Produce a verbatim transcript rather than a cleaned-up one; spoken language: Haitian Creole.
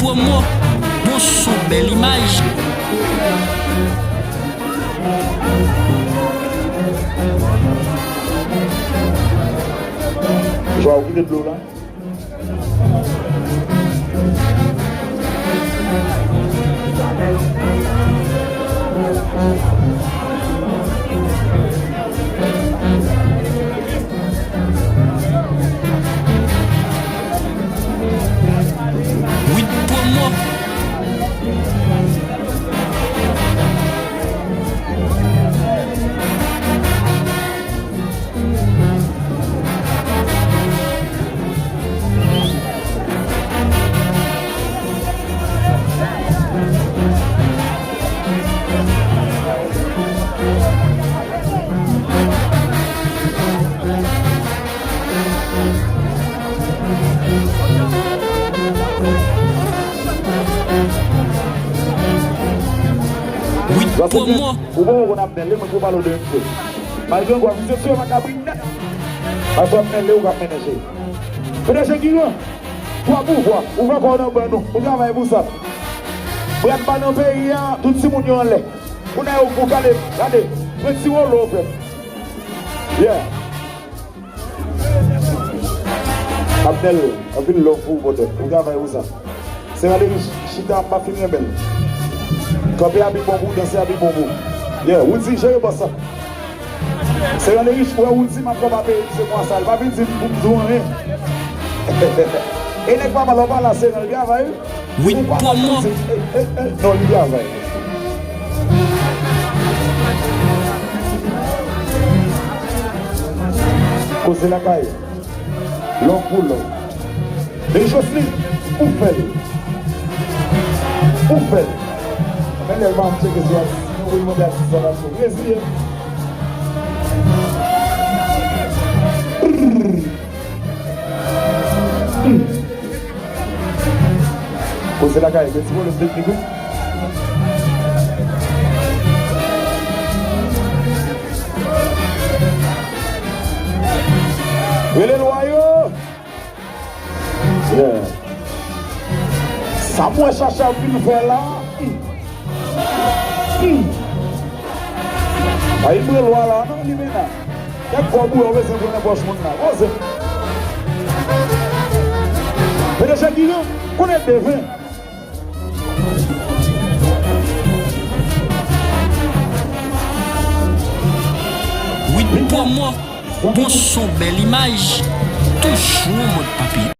Pwomo, bon son, bèl imaj. Jwa ou kite dlo la. Wid Pwomo. Wid Pwomo. Ou poko konn Abnèl, li mwen pou pale w de misye. Malgre w wè misye sou yon makabri nèt. Paske Abnèl, li ou k ap mennen jè. P D G Giran, twa pouvwa, ou fè kò w nan bran nou, ou travay pou sa. Brad pa nan peyi a, tout timoun yo anlè. Kounye a yo pou gade, gade, pran ti wolo w fè. Yeah. Abnèl, anpil love pou ou, brother. Ou travay pou sa. Sera de Rich, chita, m pa fin renmen l. Kanpe a pi bon pou ou, danse a pi bon pou ou. Yeah, Woody, jere bòs sa. Sera de Rich, wè Woody, m ap fè pa peye misye mwa sa, l pa vin di m pou m di w anyen. E nèg pa pale, w pale a Sera, l travay wi. Wid Pwomo. Non, li travay. Koze lakay. Love pou love. Men Jocelyn, ou fè l. Ou fè l. Men lè l pa tcheke sou atis, nou vin mande atis sa la sou. Reziye. Koze lakay, gen ti pwoblèm teknik, wi. Rele lwa yo. Yeah. Sa m wè Chacha ap vin fè la. Hmm. Hmm. Pa ibre lwa la, non, li mena. Kèk kòb ou wè w bezwen pran nan pòch moun nan. Poze. P D G Giran, konnen deven. Wid Pwomo, bon son, bèl imaj, toujou an mòd papi.